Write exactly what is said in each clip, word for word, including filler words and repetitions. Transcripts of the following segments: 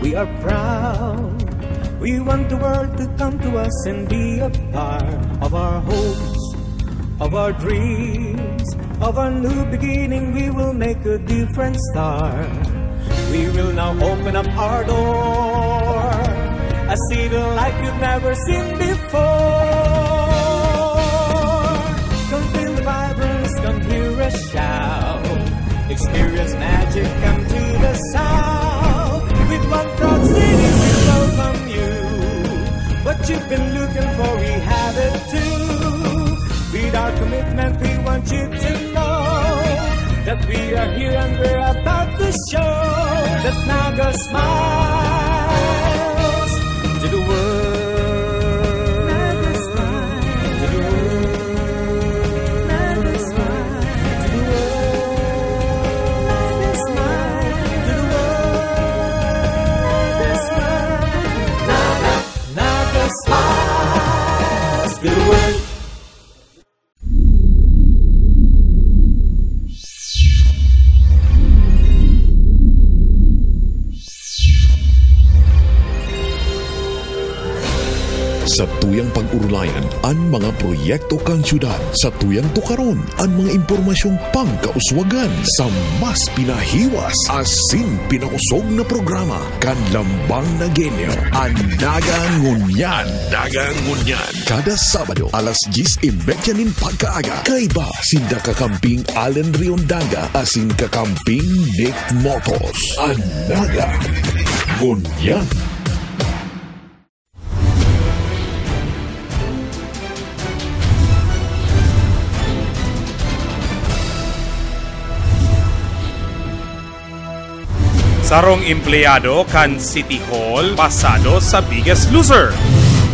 We are proud. We want the world to come to us and be a part of our hopes, of our dreams, of our new beginning. We will make a different start. We will now open up our door, a city like you've never seen before. Come feel the vibrance, come hear us shout. Experience magic, come to the south. With one proud city, we welcome you. What you've been looking for, we have it too. With our commitment, we want you to know that we are here and we're about to show that Naga smiles to the world. To the world. Naga smiles to the world. Satuyang pag-orolayan an mga proyekto kan syudad. Satuyang tukaron an mga impormasyong pangkauswagan sa mas pinahiwas asin pinakusog na programa kan Lambang na Genyo, an Naga Ngunyan. Naga Ngunyan. Kada Sabado, alas diyes y media nin pagkaaga, kaiba sinda kakamping Allen Riondaga asin kakamping Nick Motos. An Naga Ngunyan. Sarong empleyado kan City Hall pasado sa Biggest Loser.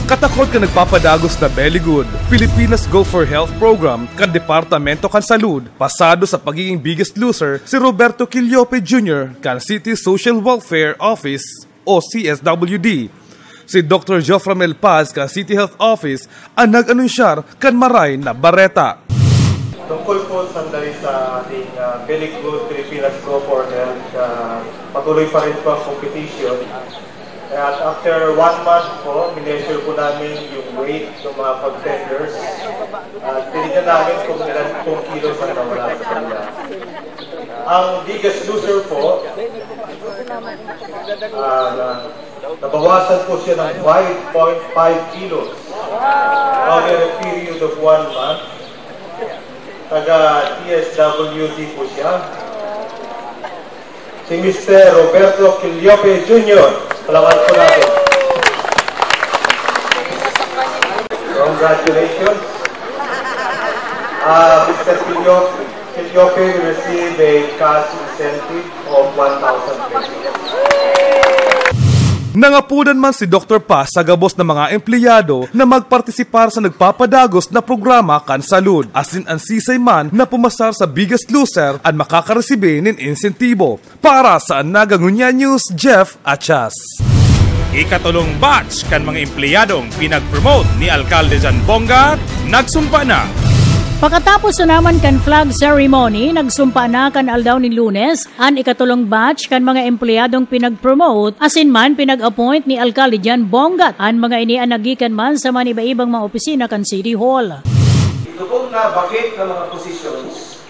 Katakod kan nagpapadagos na Beligud, Pilipinas Go for Health Program kan Departamento kan Salud, pasado sa pagiging biggest loser si Roberto Quillope Junior kan City Social Welfare Office o C S W D. Si Doktor Joframel Paz kan City Health Office ang nag-anunsyar kan Maray na Bareta. Tungkol po sandali sa ating, ah, Beligud Pilipinas Go for Health, ah, patuloy pa rin po ang competition. At after one month po, mineasure po namin yung weight ng mga contenders. At tinignan namin kung ilan pong kilos ang nawala sa kanila. Ang biggest loser po, ah, na, nabawasan po siya ng five point five kilos over a period of one month. Taga D S W D po siya. Si Mister Roberto Quillope Junior Palakpakan po natin. Congratulations. Ah, Mister Quillope, Quillope will receive a cash incentive of one thousand pesos. Nangapodan man si Doktor Paz sa gabos na mga empleyado na magpartisipar sa nagpapadagos na programa kan Salud, asin an sisay man na pumasar sa Biggest Loser an makakaresibi nin insentibo. Para sa Naga Ngunyan News, Jeff Achas. Ikatolong batch kan mga empleyadong pinag-promote ni Alkalde John Bonga nagsumpa na. Pakatapos na naman kan flag ceremony, nagsumpa na kan aldaw nin Lunes an ikatolong batch kan mga empleyadong pinag-promote asin man pinag-appoint ni Alkalde John Bonga. An mga ini an nagikan man sa man iba-ibang mga opisina kan City Hall. Ito pong nabakit na mga positions,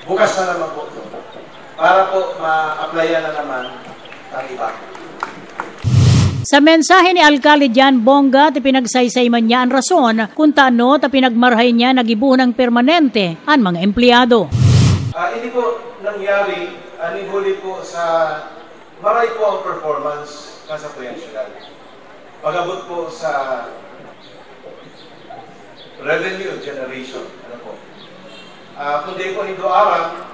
bukas na naman po ito para po ma-applyan na naman ang iba. Sa mensahe ni Alkalde John Bonga, ipinagsaysay man niya an rason kun tano ta pinagmarahay niya na gibohon nang permanente an mga empleyado. Ah, ini po nangyari, ah, huli po sa maray po ang performance ng satuyang syudad. Pag-abot po sa revenue generation, ano po. Ah, kung di po nindo aram,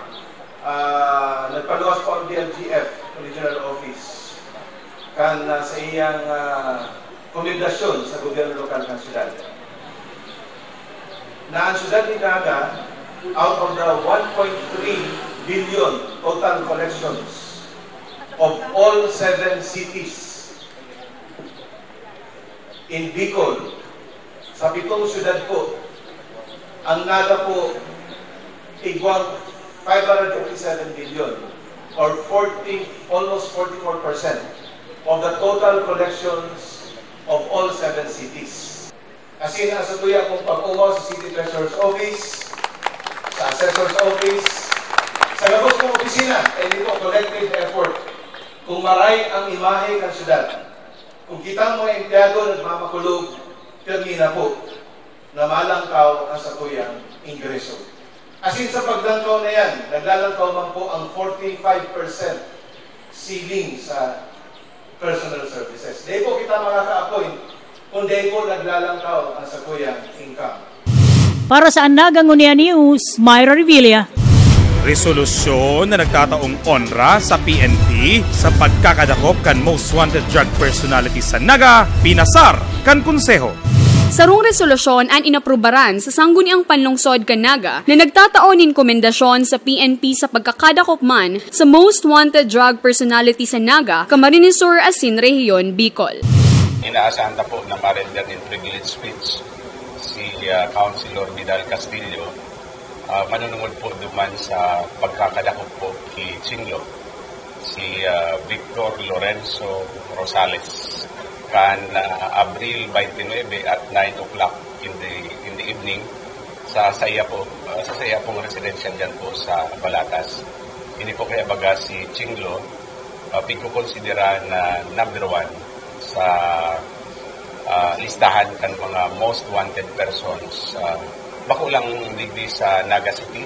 ah, nagpaluwas po ang D L G F Regional Office kan, ah, sa iyang, ah, komendasyon sa gobyerno lokal ng syudad, na ang syudad ni Naga, out of the one point three billion total collections of all seven cities in Bicol, sa pitong syudad po, ang Naga po, igwang five hundred fifty-seven billion or forty, almost forty-four percent of the total collections of all seven cities. Asin ang satuya pong pag-omaw sa City Treasurer's Office, sa Assessor's Office, sa gabos pong opisina, and ito collective effort. Kung maray ang imahe kan syudad, kung kitang mga empleyado nagmamakulog, pirmi na po na malangkaw ang satuyang ingreso. Asin sa paglangkaw na yan, naglalangkaw man po ang forty-five percent ceiling sa personal services. Di po kita makaka-appoint kung di po naglalangkaw ang satuyang income. Para sa Naga Ngunyan News, Myra Revilla. Resolusyon na nagtataong onra sa P N P sa pagkakadakop kan most wanted drug personality sa Naga, pinasar kan Konseho. Sarong resolusyon an inaprubaran sa Sangguniang Panlungsod kan Naga na nagtatao nin komendasyon sa P N P sa pagkakadakop man sa most wanted drug personality sa Naga, Camarines Sur asin Rehiyon Bicol. Inaasahan ta po na ma-render nin privilege speech si ah, Councilor Vidal Castillo, ah, manunungod po duman sa pagkakadakop po ki Chinglo, si ah, Victor Lorenzo Rosales, kan ah, Abril twenty-nine at nine o'clock in the in the evening sa saya po ah, sa saya pong residential dyan po sa Balatas. Ini po kaya baga si Chinglo, uh, pigkukonsidera na number one sa ah, listahan kan mga most wanted persons, ah, bako lang digdi sa Naga City,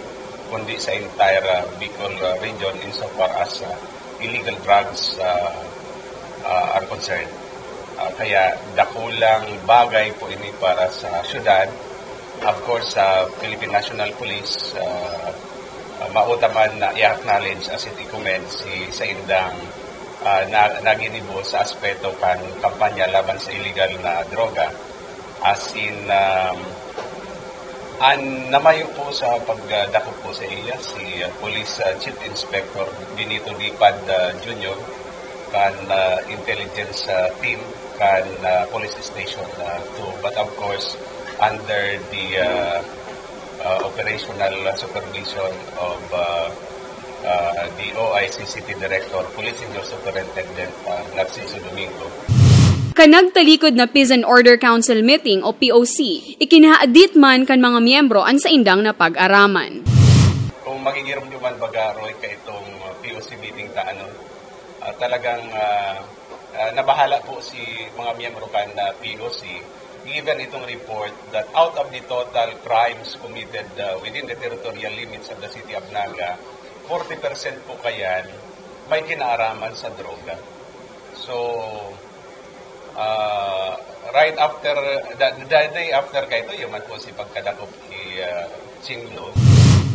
kundi sa entire ah, Bicol ah, region insofar as ah, illegal drugs ah, ah, are concerned. Ah, kaya dakulang bagay po ini para sa syudad. Of course, sa Philippine National Police, ah, ah, mao ta man na i-acknowledge asin i-commend si saindang ah, na, naginibo sa aspeto kan kampanya laban sa illegal na droga. As in, um, an namayo po sa pagdakop po sa iya si ah, Police ah, Chief Inspector Benito Dipad ah, Junior kan ah, intelligence ah, team kan ah, Police Station ah, two, but of course under the ah, ah, operational supervision of ah, ah, the O I C City Director, Police Senior Superintendent ah, Narciso Domingo. Kan nagtalikod na Peace and Order Council meeting o P O C, ikinahadit man kan mga miyembro an saindang napag-araman. Kung magigiromdoman baga, Roy, ka itong ah, P O C meeting ta, ano, ah, talagang ah, ah, nabahala po si mga miyembro kan ah, P O C, given itong report that out of the total crimes committed ah, within the territorial limits of the city of Naga, forty percent po kayan may kinaaraman sa droga. So, ah, right after, the, the day after kaito, yun man po si pagkadakop ni ah, Chinglo.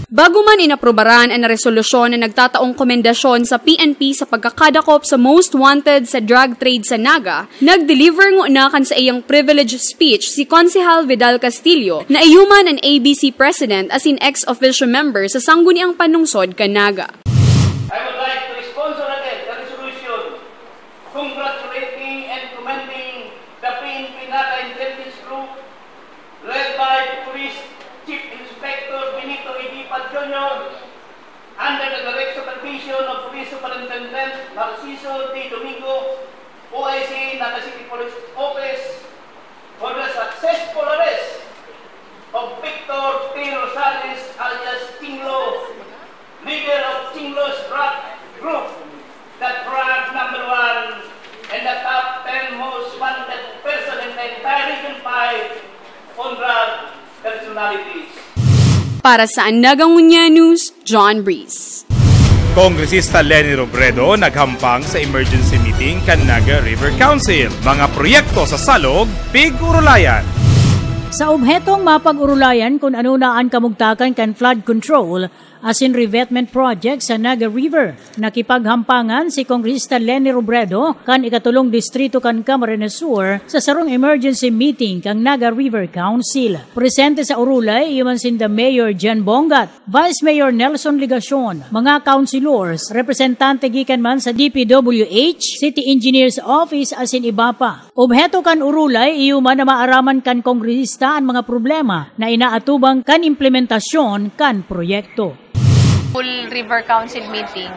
Bago man inaprubaran an resolusyon na nagtataong komendasyon sa P N P sa pagkakadakop sa most wanted sa drug trade sa Naga, nag-deliver ngona kan saiyang privilege speech si Konsehal Vidal Castillo na iyo man an A B C President asin ex-officio member sa Sangguniang Panlungsod kan Naga. I would like to sponsor again the resolution congratulating and commending the P N P Naga Intelligence Group led by Police Chief Inspector Benito Idipal Junior under the direct supervision of Police Superintendent Narciso D. Domingo, O I C, Naga City Police Office, for the successful arrest of Victor T. Rosales alias Chinglo, leader of Chinglo's drug group, the drug number one and the top ten most wanted person in the entire Region five on drug personalities. Para sa Naga Ngunyan News, John Breeze. Kongresista Leni Robredo naghampang sa emergency meeting kan Naga River Council. Mga proyekto sa Salog, pig-urulayan. Sa obhetong mapag-urulayan kun ano na an kamugtakan kan flood control asin revetment project sa Naga River, nakipaghampangan si Kongresista Leni Robredo kan ikatulong distrito kan Camarines Sur sa sarong emergency meeting kan Naga River Council. Presente sa urulay iyo man sinda Mayor Jen Bongat, Vice Mayor Nelson Legacion, mga councilors, representante gikan man sa D P W H, City Engineer's Office asin iba pa. Obheto kan urulay iyo man na maaraman kan kongresista an mga problema na inaatubang kan implementasyon kan proyekto. Full River Council meeting,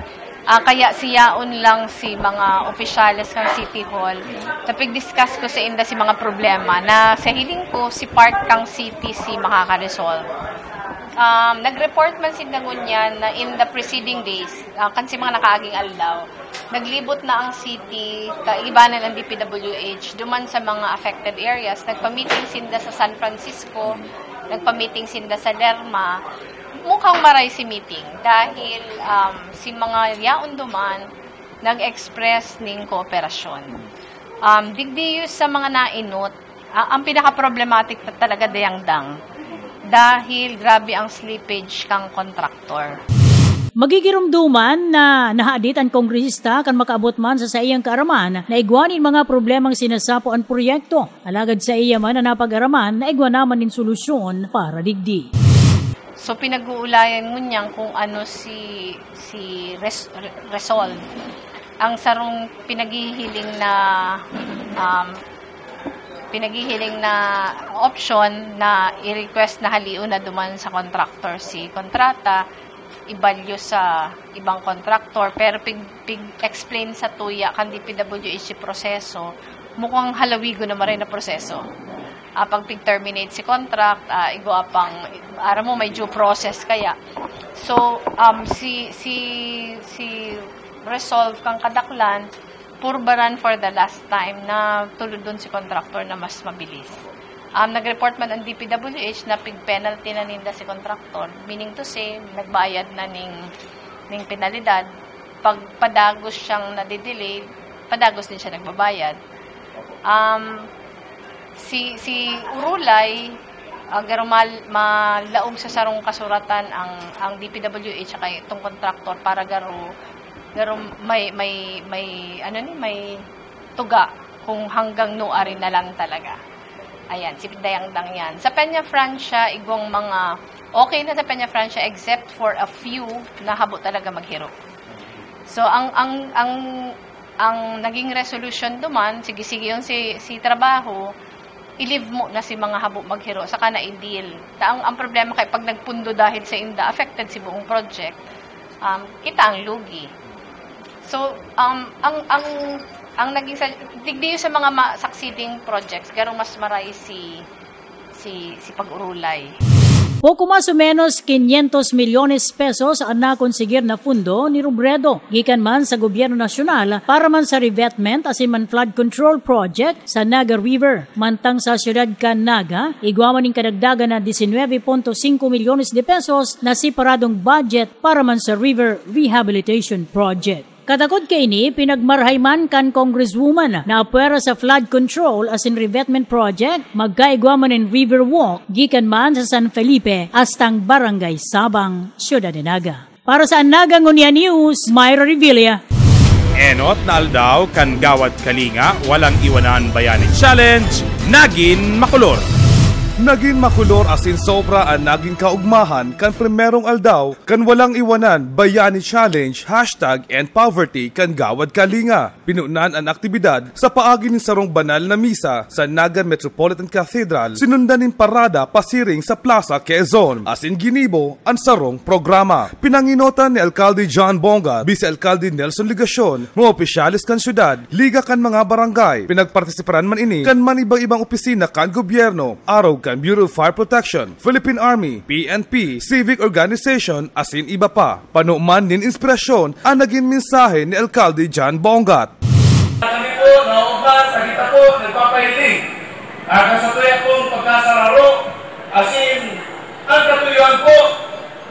Ah, kaya siyaon lang si mga opisyales kan City Hall, napigdiscuss ko sa inda si mga problema na sa hiling ko si part kang city si makakaresolve. Um, nag-report man sinda ngunyan na in the preceding days, ah, kan si mga nakaaging aldaw, naglibot na ang city, kaibanan ang D P W H, duman sa mga affected areas, nagpa-meeting sinda sa San Francisco, nagpa-meeting sinda sa Lerma. Mukhang maray si meeting dahil, um, si mga yaon duman nag-express ning kooperasyon. Um, digdi sa mga nainot, ah, ang pinaka-problematic na talaga dayang dang dahil grabe ang slippage kang kontraktor. Magigiromdoman na nahadit an kongresista kan makaabot man sa saiyang kaaraman na igwa nin mga problemang sinasapo an proyekto, alagad saiya man na napag-araman na igwa naman nin solusyon para digdi. So, pinag-uulayan ngunyan kung ano si, si res-, re-, resolve. Ang sarong pinaghihiling na, um, pinaghihiling na option na i-request na halion na duman sa contractor si kontrata, ibalyo sa ibang contractor, pero pig-, pig-explain sa tuya kan D P W H si proseso, mukhang halawigo na maray na proseso. Ah, pag pig-terminate si contract, ah, igwa pang, aram mo, may due process kaya. So, um, si, si, si resolve kang kadaklan, purbaran for the last time na tulodon si contractor na mas mabilis. Um, nag-report man ang D P W H na pig-penalty na ninda si contractor, meaning to say, nagbayad na ning, ning penalidad. Pag padagos siyang nadidelay, padagos din siya nagbabayad. Um, si, si Urulay, ah, garo mal-, malaog sa sarong kasuratan ang, ang D P W H saka itong contractor para garo, garo may, may, may, ano ni, may tuga kung hanggang nuari na lang talaga. Ayan, si Dayangdang yan. Sa Peña Francia, igwang mga okay na sa Peña Francia except for a few na habo talaga maghiro. So, ang, ang, ang, ang naging resolution duman, sige-sige yun si, si trabaho, i-leave mo na si mga habo maghiro, saka na i-deal. Ta-, ang, ang problema kay pag nagpundo dahil sa inda, affected si buong project. Um, kita ang lugi. So, um, ang, ang, ang naging sa, digdi sa mga ma-, succeeding projects, garo mas maray si, si, si pag-urulay. Poco mas o menos quinientos milyones pesos an nakonsigir na pundo ni Robredo gikan man sa gobyerno nasyonal para man sa revetment asin man flood control project sa Naga River. Mantang sa siyudad kan Naga, igwa man nin kadagdagan na diecinueve punto cinco milyones de pesos na separadong budget para man sa river rehabilitation project. Katakod kaini, pinagmarahay man kan congresswoman na apwera sa flood control asin revetment project, magkaigwa man nin river walk gikan man sa San Felipe astang Barangay Sabang, Siyudad de Naga. Para sa Naga Ngunyan News, Myra Revilla. Enot na aldaw kan Gawad Kalinga, walang iwanan Bayani Challenge, nagin makulor. Nagin makulor asin sobra an nagin kaugmahan kan primerong aldaw kan Walang Iwanan Bayani Challenge, hashtag End Poverty kan Gawad Kalinga. Pinunan an aktibidad sa paagi nin sarong banal na misa sa Naga Metropolitan Cathedral, sinundan nin parada pasiring sa Plaza Quezon, asin ginibo an sarong programa. Pinangenotan ni Alkalde John Bongat, Bise Alkalde Nelson Legacion, mga opisyales kan syudad, liga kan mga barangay. Pinagpartisiparan man ini kan man ibang-ibang opisina kan gobyerno, arog kan Bureau of Fire Protection, Philippine Army, P N P, civic organization, asin iba pa. Pano man nin inspirasyon an nagin mensahe ni Alkalde John Bongat. Kami po, naoman, sa kita po, nagpapahiling. Akan sa tuya pong pagkasararo, asin, ang katuyuan po,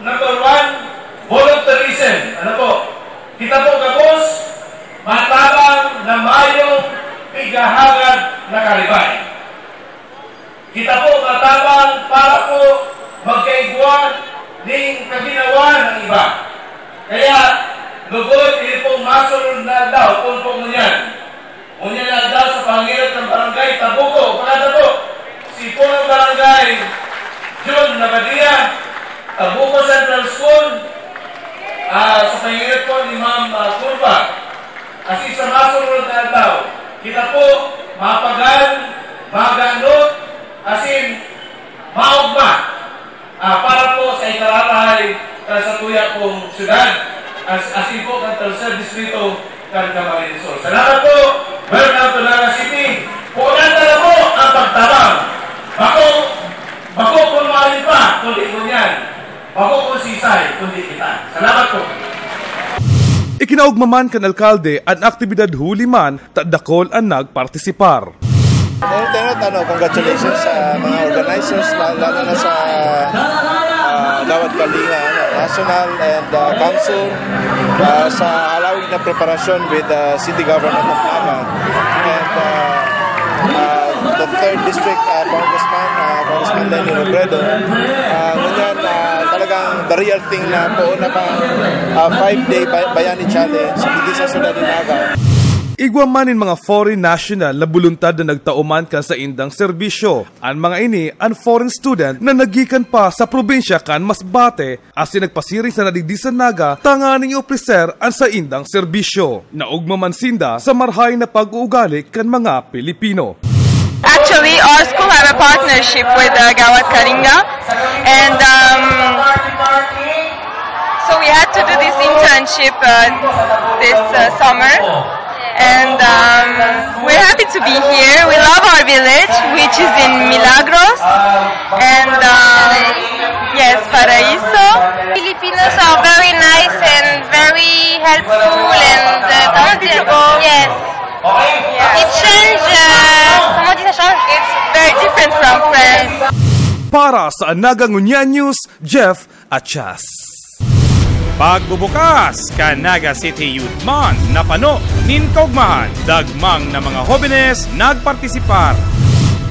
number one, volunteerism. Ano po? Kita po gabos, matabang na mayong pighahangad na karibay. Kita po matabang para po magkaigwa nin kaginawa ng iba. Kaya, lugod, ini pong masunod na aldaw, kung po ngunyan. Ngunyan na aldaw sa pangirat ng barangay Tabuco, Pagkatapo, si Punong Barangay John Nabadia, Tabuco Central School, ah, sa pangirat po ni Ma'am, ah, Curva. Asin sa masunod na aldaw, kita po, mapagal, maganot, asin maogma, ah, para po sa ikararahay, ah, sa tuya pong syudad. As, as in po, kan Tercer Distrito, kan Camarines Sur. Salamat po! Welcome to Naga City! Kunan na lang po ang pagtabang! Bako, bako kung mahalin pa, kundi ngunyan. Bako kung sisay, kundi kita. Salamat po! Ikinaugma man kan alkalde an aktibidad huli man ta dakol an nagpartisipar. Unang-una, ano, congratulations sa mga organizers, la-, lalo na sa, ah, Gawad Kalinga, ano, National and, ah, Council, ah, sa halawig na preparasyon with, ah, City Government of Naga and, ah, ah, the third District, ah, Congressman, ah, Congressman Leni Robredo. Ah, ngunyan, ah, talagang the real thing na poon na pang, ah, five-day Bay-, Bayani Challenge, digdi sa syudad nin Naga. Igwa man nin mga foreign national na boluntad na nagtao man kan saindang serbisyo. An mga ini, an foreign student na naggikan pa sa probinsya kan Masbate, asin nagpasiring sana digdi sa Naga tanganing i-opreser an saindang serbisyo. Naugma man sinda sa marahay na pag-uugali kan mga Pilipino. Actually, our school have a partnership with, uh, Gawad Kalinga, and, um, so we had to do this internship, uh, this, uh, summer, and, um, we're happy to be here. We love our village, which is in Milagros, and, um, yes, Paraiso. Filipinos are very nice and very helpful and, uh, knowledgeable. Yes. It changed, uh, ¿cómo dice siya? It's very different from France. Para sa Naga Ngunyan News, Jeff Achas. Pagbubukas kan Naga City Youth Month, napano nin kaugmahan, dagmang na mga hobenes nagpartisipar.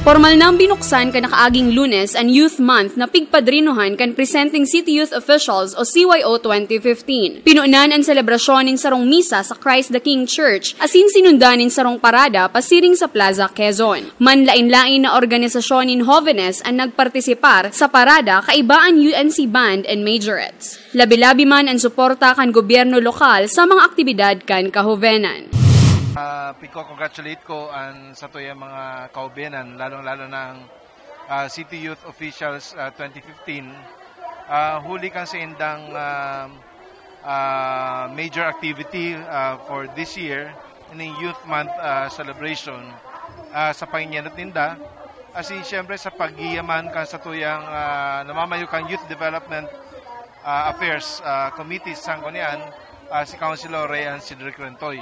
Pormal nang binuksan kan nakaaging Lunes an Youth Month na pigpadrinohan kan Presenting City Youth Officials o C Y O twenty fifteen. Pinunan an selebrasyon nin sarong misa sa Christ the King Church asin sinundan nin sarong parada pasiring sa Plaza Quezon. Manlaen-laen na organisasyon nin hobenes an nagpartisipar sa parada kaiba an U N C Band and Majorettes. Labi-labi man an suporta kan gobyerno lokal sa mga aktibidad kan kahobenan. Ah, pigko-congratulate ko an satuyang mga kahobenan, lalong-lalo na ang, ah, City Youth Officials, ah, twenty fifteen. Ah, huli kan saindang, ah, ah, major activity, ah, for this year, ining Youth Month, ah, celebration, ah, sa pangingenot ninda. Asin, siyempre, sa paggiyaman kan satuyang, ah, namamayo kan Youth Development, ah, Affairs, ah, Committee sa Sanggunian, ah, si Councilor Ray Ann Cedric Rentoy.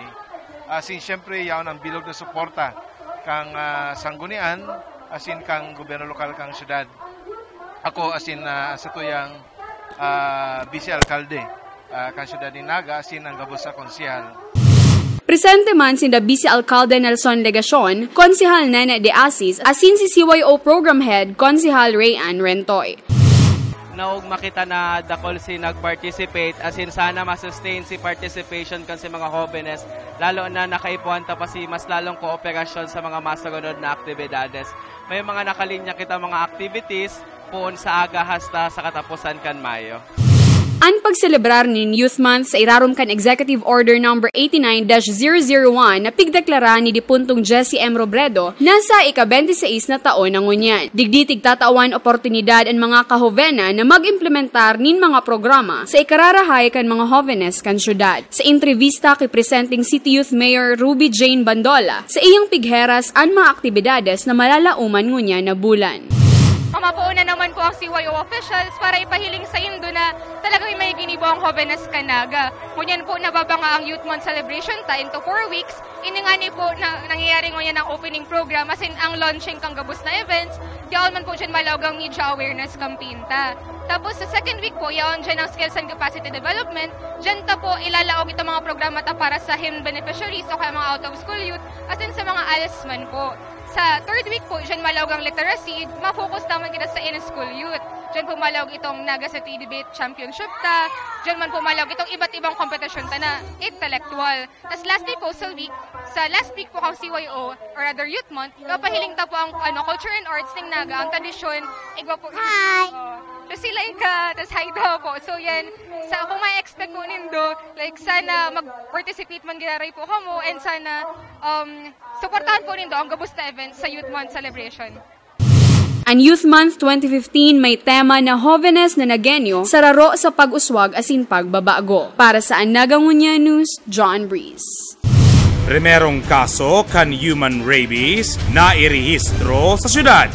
Asin, siyempre, yaon ang bilog na suporta kan, ah, Sanggunian, asin kan gobyerno lokal kan syudad. Ako, asin, ah, satuyang, ah, Vice Alkalde, ah, kan syudad nin Naga, asin ang gabos na konsehal. Presente man sinda Vice Alkalde Nelson Legacion, Konsehal Nene de Asis, asin si C Y O Program Head, Konsehal Ray Ann Rentoy. Naog makita na dakol si nag-participate, asin sana ma-sustain si participation kan si mga hobenes, lalo na nakaipuhan ta pa si mas lalong kooperasyon sa mga masunod na aktibidades. May mga nakalinya kita mga activities, poon sa aga hasta sa kataposan kan Mayo. An pagselebrar nin Youth Month sa irarom kan Executive Order Number eighty-nine dash zero zero one na pigdeklara ni Dipuntong Jesse M. Robredo nasa ika-twenty-six na taon na ngunyan. Digdi tigtatawan oportunidad an mga kahobenan na mag-implementar nin mga programa sa ikararahay kan mga hobenes kan syudad. Sa entrebista ki Presenting City Youth Mayor Ruby Jane Bandola, sa iyang pigheras an mga aktibidades na malalaoman ngunyan na bulan. Mamapoon na naman po ang C Y O officials para ipahiling saindo na talagang may ginibo ang Hobenes kan Naga. Ngunyan po nababanga ang Youth Month celebration ta into four weeks. Ini ngani po na nangyayari ngunyan ang opening program, as in ang launching kan gabos na events. Diyaon man po dyan malaog ang media awareness campaign ta. Tapos sa second week po, yaon dyan ang skills and capacity development. Dyan ta po ilalaog itong mga programa ta para sa himn beneficiaries o kaya mga out of school youth, as in sa mga ALS man po. Sa third week po, dyan malaog ang literacy, ma-focus naman kita sa in-school youth. Dyan po malaog itong Naga City Debate Championship ta. Dyan man po malaog itong iba't ibang kompetisyon ta na intellectual. Tas lastly po, sa week, sa last week po kang C Y O, or rather Youth Month, papahiling ta po ang, ano, culture and arts ning Naga, ang tradisyon, igwa po. Hi! Oh, tas sila ka, tas hi daw po. So yan, sa, kung may expect po nindo, like, sana mag-participate man giraray po kamo, and sana, um, suportahan po nindo ang gabos na events sa Youth Month celebration. An Youth Month twenty fifteen may tema na Hovenes na Nagenyo, Sararo sa Pag-uswag asin Pagbabago. Para sa An Naga Ngunyan News, John Breeze. Primerong kaso kan human rabies na irehistro sa syudad.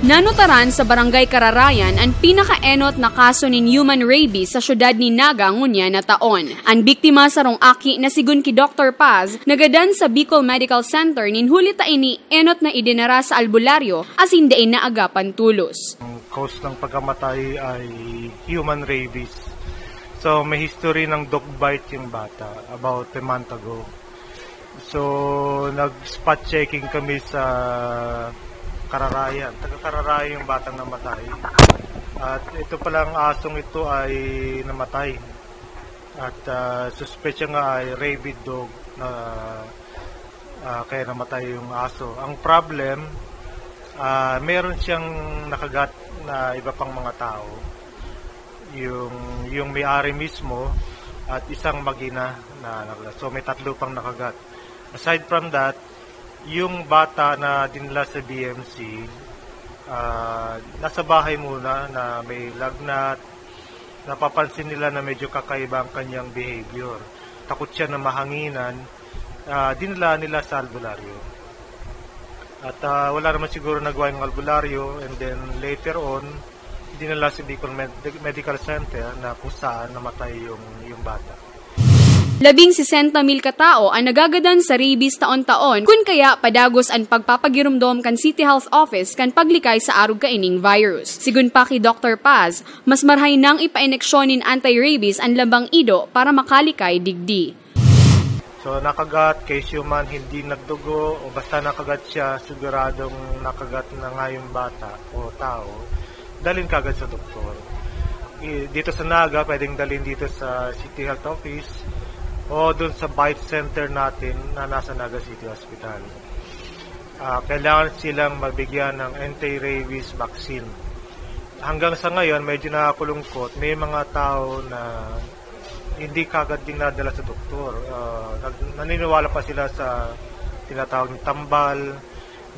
Nanutaran sa Barangay Kararayan an pinakaenot na kaso nin human rabies sa syudad nin Naga ngunyan na taon. An biktima, sarong aki na, sigon ki Doktor Paz, nagadan sa Bicol Medical Center nin huli ta ini enot na idinara sa albularyo asin dai naagapan tolos. Ang cause ng pagkamatay ay human rabies. So, may history ng dog bite yung bata about a month ago. So, nag-spot checking kami sa Kararayan. Taga Kararayan yung batang namatay. At ito palang asong ito ay namatay. At, ah, suspetsa nga ay rabid dog na, ah, kaya namatay yung aso. Ang problem, ah, meron siyang nakagat na iba pang mga tao. Yung, yung may-ari mismo at isang mag-ina na nakagat. So, may tatlo pang nakagat. Aside from that, yung bata na dinala sa B M C, ah, nasa bahay muna na may lagnat, napapansin nila na medyo kakaiba ang kanyang behavior. Takot siya na mahanginan, ah, dinala nila sa albularyo. At, ah, wala naman siguro nagawa yung albularyo, and then later on, dinala sa Bicol Med-, Medical Center na kung saan namatay yung, yung bata. Labing sesenta mil katao an nagagadan sa rabies taon-taon, kun kaya padagos an pagpapagiromdom kan City Health Office kan paglikay sa arog kaining virus. Sigon pa ki Doktor Paz, mas marhay nang ipaineksyon nin anti-rabies an lambang ido para makalikay digdi. So, nakagat, case human, hindi nagdugo, o basta nakagat siya, siguradong nakagat na nga yung bata o tao, dalhin kagad sa doktor. I-, dito sa Naga, pwedeng dalhin dito sa City Health Office o dun sa bite center natin na nasa Naga City Hospital. Ah, kailangan silang mabigyan ng anti-rabies vaccine. Hanggang sa ngayon, medyo nakakulungkot, may mga tao na hindi kagad dinadala sa doktor. Ah, nag-, naniniwala pa sila sa tinatawag na tambal,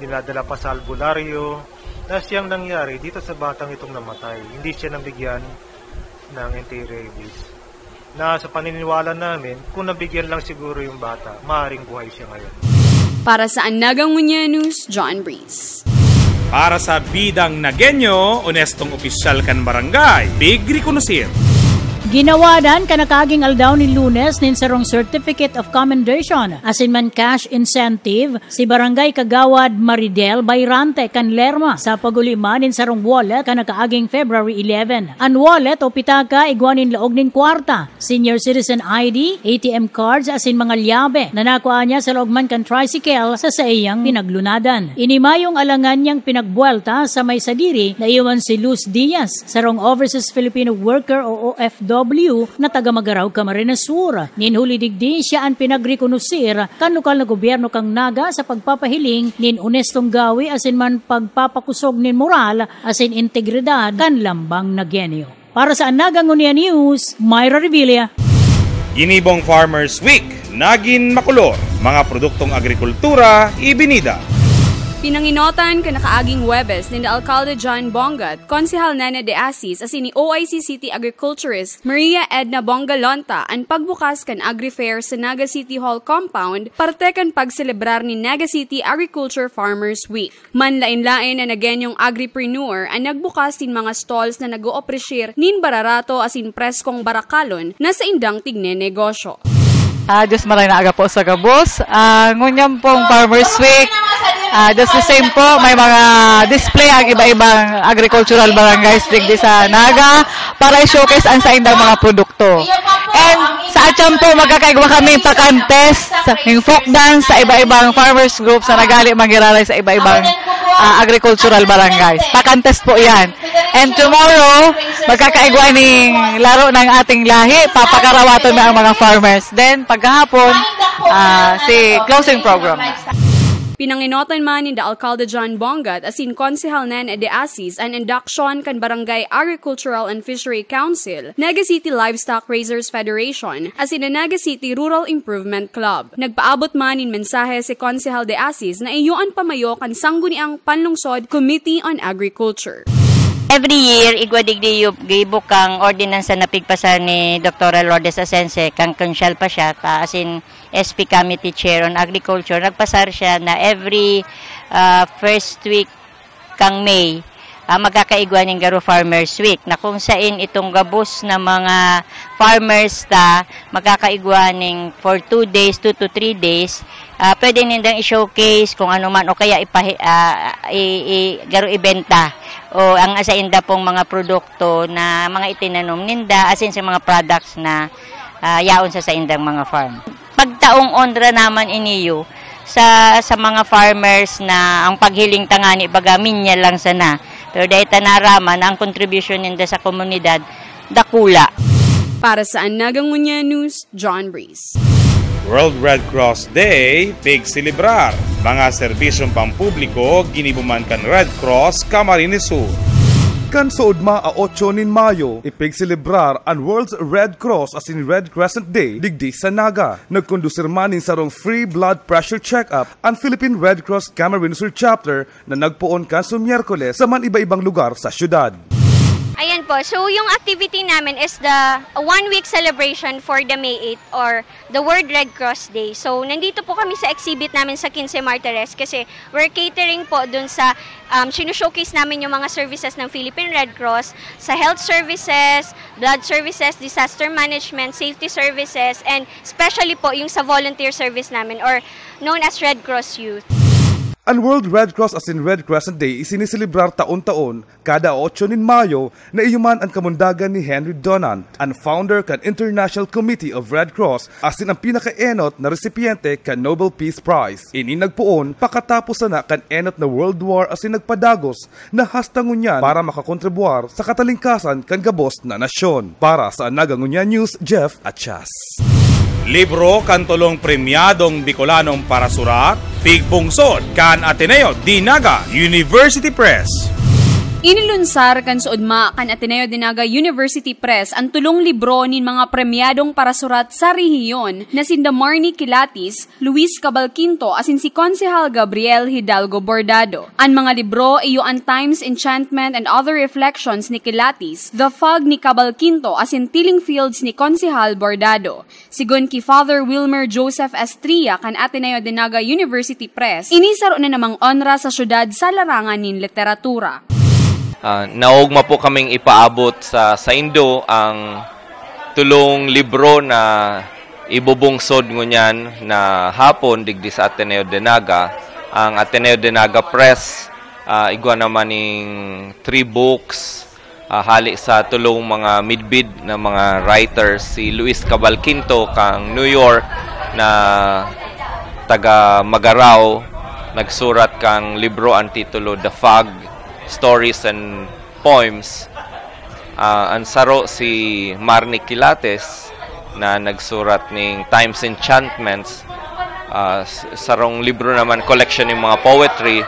dinadala pa sa albularyo. Na siyang nangyari dito sa batang itong namatay. Hindi siya nabigyan ng anti-rabies. Na sa paniniwala namin, kung nabigyan lang siguro yung bata, maaaring buhay siya ngayon. Para sa An Naga Ngunyan News, John Breeze. Para sa Bidang Nagenyo, onestong opisyal kan barangay, Big Reconocir. Ginawadan kan nakaaging aldaw nin Lunes nin sarong Certificate of Commendation asin man cash incentive si Barangay Kagawad Maridel Bayrante kan Lerma sa pag-uli man nin sarong wallet kan nakaaging February eleven. An wallet o pitaka igwa nin laog nin kwarta, senior citizen I D, A T M cards asin mga lyabe na nakua niya sa laog man kan tricycle sa saiyang pinaglunadan. Ini mayong alangan niyang pinagbuwelta sa may sadiri na iwan si Luz Diaz, sarong overseas Filipino worker o O F W na taga Magarao, Camarines Sur. Nin huli digdi, siya an pinagrekonosir kan lokal na gobyerno kan Naga sa pagpapahiling nin onestong gawi asin man pagpapakosog nin moral asin integridad kan lambang na genyo. Para sa An Naga Ngunyan News, Myra Revilla. Ginibong Farmers Week, nagin makulor, mga produktong agrikultura, ibinida. Pinanginotan kan nakaaging Huwebes ninda Alcalde John Bongat, Konsehal Nene de Asis asin ni O I C City Agriculturist Maria Edna Bongalonta an pagbukas kan Agri-Fair sa Naga City Hall Compound, parte kan pagselebrar ni Naga City Agriculture Farmers Week. Manlaen-laen an Nagenyong agripreneur an nagbukas nin mga stalls na nag-oopresyar nin bararato asin preskong barakalon na saindang tignenegosyo. Ah, Diyos maray na aga po sa gabos. Ah, ngunyan pong Farmers Week. Ah, just the same po, may mga display ang iba-ibang agricultural barangays digdi sa Naga para i-showcase ang saindang mga produkto. And sa atyan po, magkakaigwa kami pa-contest, yung folk dance sa iba-ibang farmers groups na nagali manggiraray sa iba-ibang, ah, agricultural barangays. Pa-contest po yan. And tomorrow, magkakaigwa ning laro ng ating lahi, papakarawaton na ang mga farmers. Then, pagkahapon, ah, si closing program na. Pinangenotan man ni Alcalde John Bongat asin Konsehal Nene de Asis an induction kan Barangay Agricultural and Fishery Council, Naga City Livestock Raisers Federation asin an Naga City Rural Improvement Club. Nagpaabot man nin mensahe si Konsehal de Asis na iyo an pamayo kan Sangguniang Panlungsod Committee on Agriculture. Every year, igwa digdi yu-, gibo kang ordinansa na pigpasar ni Doktora Lourdes Asense, kang konsyal pa siya, ta asin S P Committee Chair on Agriculture, nagpasar siya na every, ah, first week kang May, ah, magkakaigwa ning Garo Farmers Week, na kung sain itong gabos na mga farmers ta magkakaigwa ning for two days, two to three days, ah, pwede nindang i-showcase kung ano man o kaya ipahi-, ah, i-, i-, garo ibenta o ang sainda pong mga produkto na mga itinanom ninda, asin sa mga products na, ah, yaon sa saindang mga farm. Pagtaong onra naman iniyo sa, sa mga farmers na ang paghiling tangani baga minya lang sana. Pero dahil ta naraman na ang kontribusyon ninda sa komunidad, dakula. Para sa Naga Ngunyan News, John Breeze. World Red Cross Day, pigselebrar. Mga serbisyong pampubliko, ginibo man kan Red Cross, Camarines Sur. Kan suodma a otso nin Mayo, ipigselebrar an World Red Cross asin Red Crescent Day digdi sa Naga. Nagkondusir man nin sarong free blood pressure check-up an Philippine Red Cross Camarines Sur Chapter na nagpoon kan su Miyerkules sa man iba-ibang lugar sa syudad. Ayan po. So, yung activity namin is the one-week celebration for the May eight or the World Red Cross Day. So, nandito po kami sa exhibit namin sa Quince Martires kasi we're catering po dun sa, um, sinu-showcase namin yung mga services ng Philippine Red Cross sa health services, blood services, disaster management, safety services, and especially po yung sa volunteer service namin or known as Red Cross Youth. An World Red Cross asin Red Crescent Day isiniselebrar taon-taon kada otso nin Mayo, na iyo man an kamundagan ni Henry Dunant, an founder kan International Committee of Red Cross asin an pinakaenot na resipyente kan Nobel Peace Prize. Ini nagpoon pakatapos sana kan enot na World War asin nagpadagos na hasta ngunyan para makakontribuar sa katalingkasan kan gabos na nasyon. Para sa Naga Ngunyan News, Jeff Achas. Libro kan tolong premyadong Bicolanong parasurat, pigbungsod kan Ateneo de Naga University Press. Inilunsar kan suodma kan Ateneo de Naga University Press an tolong libro nin mga premyadong parasurat sa rehiyon na sinda Marnie Quilatis, Luis Cabalquinto asin si Konsehal Gabriel Hidalgo Bordado. An mga libro iyo an Time's Enchantment and Other Reflections ni Quilatis, The Fog ni Cabalquinto asin Tilling Fields ni Konsehal Bordado. Sigon ki Father Wilmer Joseph Astria kan Ateneo de Naga University Press, ini saro na namang onra sa syudad sa larangan nin literatura. Ah, naogma po kaming ipaabot sa saindo ang tulong libro na ibubungsod ngunyan na hapon digdi sa Ateneo de Naga. Ang Ateneo de Naga Press, ah, igwa naman ning three books, ah, hali sa tulong mga midbid na mga writers, si Luis Cabalquinto kang New York na taga Magarao, nagsurat kang libro, ang titulo The Fog, Stories and Poems. Ah, ang saro si Marnie Quilates na nagsurat ning Time's Enchantments. Ah, s-, sarong libro naman, collection ng mga poetry.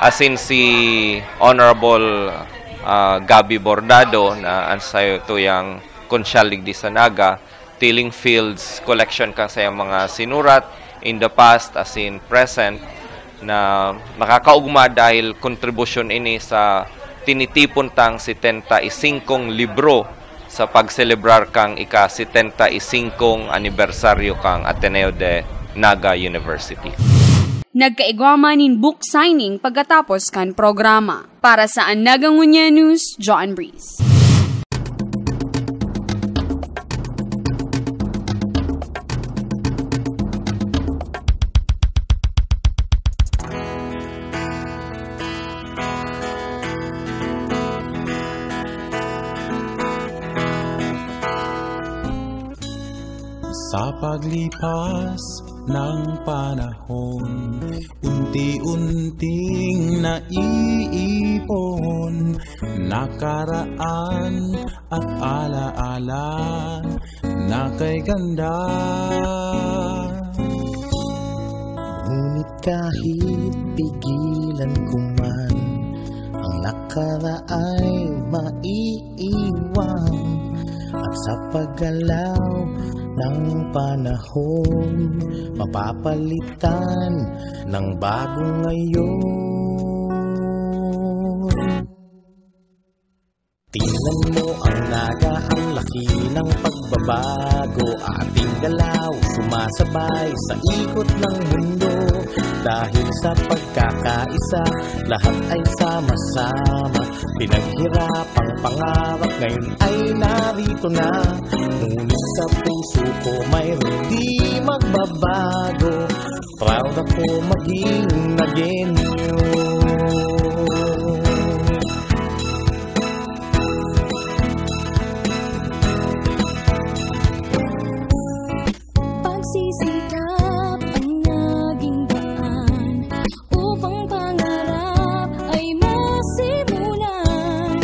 Asin si Honorable, ah, Gabby Bordado na ang sayo tuyang konsyal digdi sa Naga, Tilling Fields collection kan saiyang mga sinurat in the past asin present, na makakaugma dahil kontribusyon ini sa tinitipon tang setenta y singkong libro sa pagselebrar kang ika-setenta y singkong anibersaryo kang Ateneo de Naga University. Nagkaigwa man nin book signing pagkatapos kan programa. Para sa Naga Ngunyan News, John Breeze. Sa paglipas ng panahon, unti-unting naiipon, nakaraan at alaala na kay ganda. Ngunit kahit pigilan ko man, ang nakaraay maiiwan, at sa paggalaw ng panahon, mapapalitan ng bagong ngayon. Tingnan mo ang naga, ang laki ng pagbabago. Ating galaw, sumasabay sa ikot ng mundo. Dahil sa pagkakaisa, lahat ay sama-sama. Pinaghirapang pangarap, ngayon ay narito na. Ngunit sa puso ko, mayroong di magbabago. Proud ako maging Nagueño. Pagsisikap ang naging daan upang pangarap ay masimulan.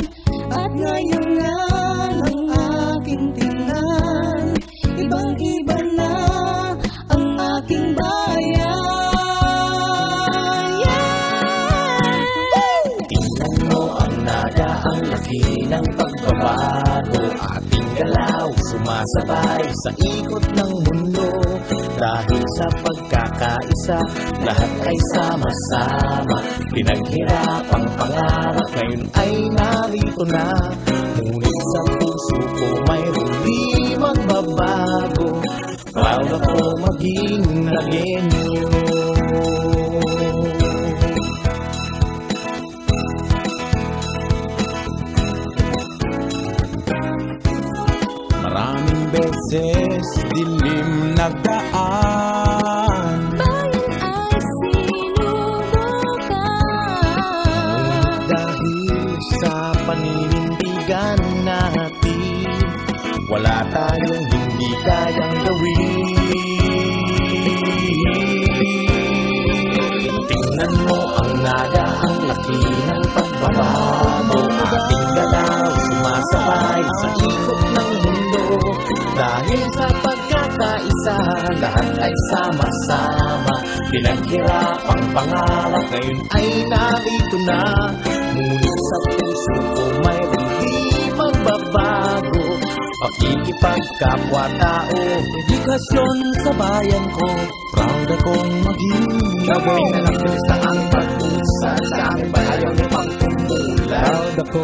At ngayon nga ang aking tingnan, ibang-iba na ang aking bayan. Yeah! Tingnan mo ang naga, ang laki ng pagbabago. Ating galaw, sumasabay sa ikot ng mundo. Dahil sa pagkakaisa, lahat ay sama-sama. Pinaghirapang pangarap, ngayon ay narito na. Ngunit sa puso ko, mayroong di magbabago. Proud ako maging Nagueño. Maraming beses dilim nagdaan. Bayan ay sinubukan. Ngunit dahil sa paninindigan natin, wala tayong hindi kayang gawin. Tingnan mo ang naga, ang laki ng pagbabago. Ating galaw, sumasabay sa ikot ng mundo. Dahil sa pagkakaisa, lahat ay sama-sama. Pinaghirapang pangarap, ngayon ay narito na. Ngunit sa puso ko, mayroong di magbabago. Pakikipagkapwa-tao, edukasyon sa bayan ko. Proud akong maging Nagueño. Pinanakit sa ang pag-usal, sa aming bayan, pagmumula. Proud ako.